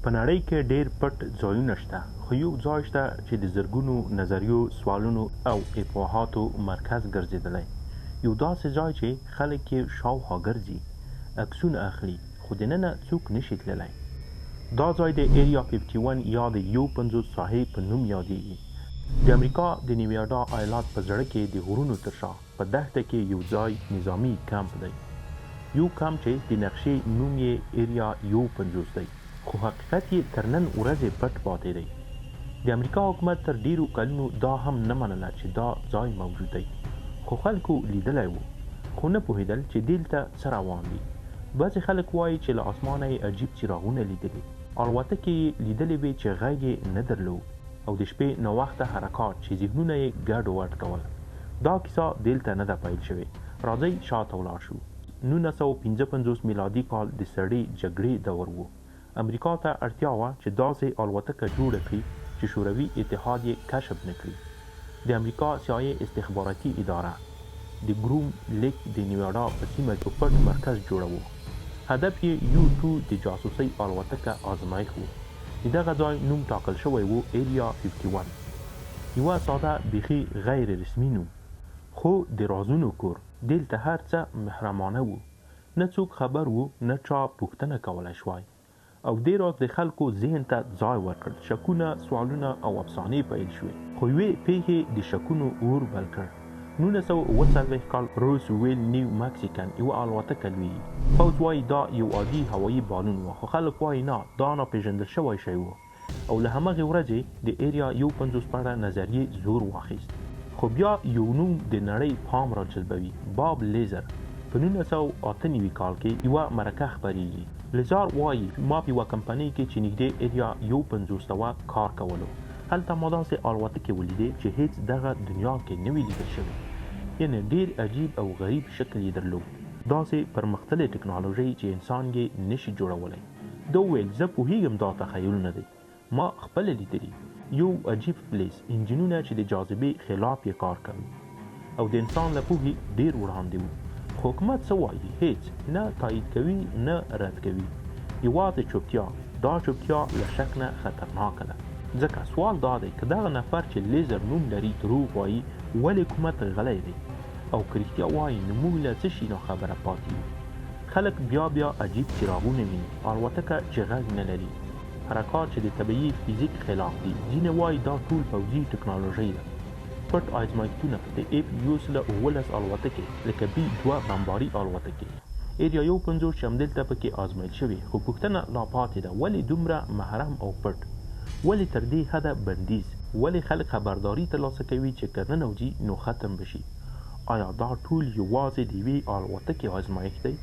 په نړۍ کې ډېر پټ ځایونه شته، خو یو ځای شته چې د زرګونو نظریو، سوالونو او افواهاتو مرکز ګرځېدلی. یو داسې ځای چې خلک یې شاوخوا ګرځي، عکسونه اخلي، خو دننه څوک نه شي تللی. دا ځای د ایریا 51 یا د 51 ساحې په نوم یادېږي. د امریکا د نیویاډا ایالات په زړه کې د غرونو تر شا په دښته کې یو ځای نظامي کمپ دی. یو کمپ چې د نقشې نوم یې ایریا 51 دی، خو حقیقت یې تر نن ورځې پټ پاتې دی. د امریکا حکومت تر ډېرو کلونو دا هم نه منله چې دا ځای موجود دی، خو خلکو لیدلی و، خو نه پوهېدل چې دلته څه روان دي. بعضې خلک وايي چې له اسمانه یې عجیب څراغونه لیدلي، الوتکې یې لیدلې وې چې غږ یې نه درلود او د شپې ناوخته حرکات چې ذهنونه یې ګډ وډ کول. دا کیسه دلته نه ده پیل شوې. راځئ شاته ولاړ شو. 1955 میلادي کال د سړې جګړې دور و. امریکا ته اړتیا وه چې داسې الوتکه جوړه کړي چې شوروي اتحاد یې کشف نه کړي. د امریکا سي آی اې استخباراتي اداره د ګروم لیک د نیواډا په سیمه کې پټ مرکز جوړوو. هدف یې یو ټو د جاسوسۍ الوتکه ازمایښت و. د دغه ځای نوم ټاکل شوی و ایریا 51. یوه ساده بیخي غیر رسمي نوم. خو د رازونو کور. دلته هر څه محرمانه وو. نه څوک خبر وو، نه چا پوښتنه کولای شوای. او دې راز د خلکو ذهن ته ځای ورکړ، شکونه، سوالونه او افسانې پیل شوې. خو یوې پېښې د شکونو اور بل کړ. 1947 کال روس ویل نیو مکسیکن یوه الوتکه لوېږي. پوځ وايي دا یو عادي هوایي بالون و، خو خلک وايي نه، دا ناپېژندل شوی شی و. او له همغې ورځې د ایریا 51 په اړه نظریې زور واخیست. خو بیا یو نوم د نړۍ پام راجلبوي، باب لیزر. په 1998 کال کې یوه مرکه خپریږي. لیزار وايي، ما په یوه کمپنۍ کې چې نږدې ایریا 51 ته وه کار کولو. هلته ما داسې الوتکې ولیدې چې هیڅ دغه دنیا کې نه وې لیدل شوې. یعنې ډیر عجیب او غریب شکل یې درلود. داسې پرمختللې ټکنالوژۍ چې انسان یې نشي جوړولی. ده وویل، زه پوهیږم دا تخیل نه دی، ما خپله لیدلي، یو عجیب فلز، انجنونه چې د جاذبې خلاف یې کار کوي او د انسان له پوهې ډېر وړاندې وو. خو حکومت څه وايي؟ هېڅ، نه تایید کوي، نه رد کوي. یوازې چوپتیا. دا چوپتیا له شک نه خطرناکه ده. ځکه سوال دا دی، که دغه نفر چې لیزر نوم لري دروغ وايي، ولې حکومت غلی دی؟ او که رښتیا وايي، نو موږ له څه شي ناخبره پاتې یو؟ خلک بیا بیا عجیب څراغونه ویني، الوتکه چې غږ نه لري، حرکات چې د طبیعي فزیک خلاف دي، ځینې وايي دا ټول پوځي ټکنالوژۍ ده، پټ ازمایښتونه، د اېف 117 الوتکې لکه بي دوه بمباري الوتکې، ایریا 51 چې همدلته پکې ازمایل شوې، خو پوښتنه لا پاتې ده، ولې دومره محرم او پټ؟ ولې تر دې حده بندیز؟ ولې خلک خبرداری ترلاسه کوي چې که ننوځي نو ختم به شي؟ ایا دا ټول یوازې د یوې الوتکې ازمایښت دی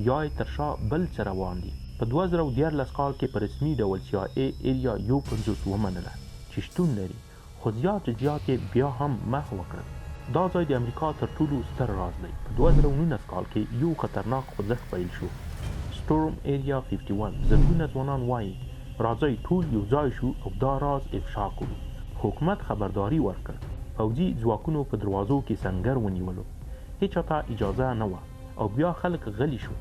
یا یې تر شا بل څه روان دي؟ په 2013 کال کې په رسمي ډول سي آی اې ایریا 51 ومنله چې شتون لري، خو زیات جزیات یې بیا هم محوه کړل. دا ځای د امریکا تر ټولو ستر راز دی. په 2019 کال کې یو خطرناک خوځښت پیل شو، سټورم ایریا 51. زرګونه ځوانان وايي، راځئ ټول یو ځای شو او دا راز افشا کړو. خو حکومت خبرداری ورکړ. پوځي ځواکونو په دروازو کې سنګر ونیولو. هیچا ته اجازه نه وه او بیا خلک غلي شول.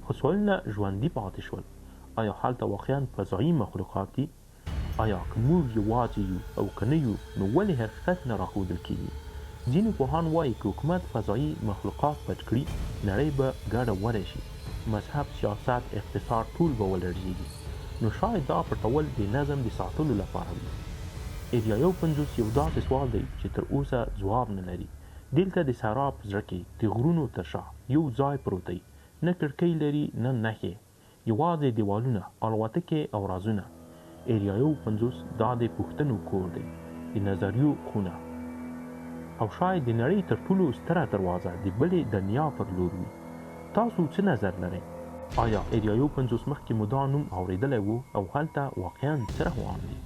خو سوالونه ژوندي پاتې شول. ایا هلته واقعا فضايي مخلوقات دي؟ ایا که موږ یوازې یو او که نه یو نو ولې حقیقت نه راښودل کیږي؟ ځینې پوهان وایي که حکومت فضايي مخلوقات پټ کړي نړۍ به ګډه وډه شي، مذهب، سیاست، اقتصاد ټول به ولړزیږي نو شاید دا پټول د نظم د ساتلو لپاره وي. ایریا 51 یو داسې سوال دی چې تر اوسه ځواب نه لري. دلته د صحرا په زړه کې د غرونو تر شا یو ځای پروت دی، نه کړکۍ لري نه نښې، یوازې دیوالونه، الوتکې او رازونه. ایریا 51 دا د پوښتنو کور دی، د نظریو خونه او شاید د نړۍ تر ټولو ستره دروازه د بلې دنیا پر لور وي. تاسو څه نظر لرئ؟ آیا ایریا 51 مخکې مو دا نوم اوریدلی و او هلته واقعا څه روان دي؟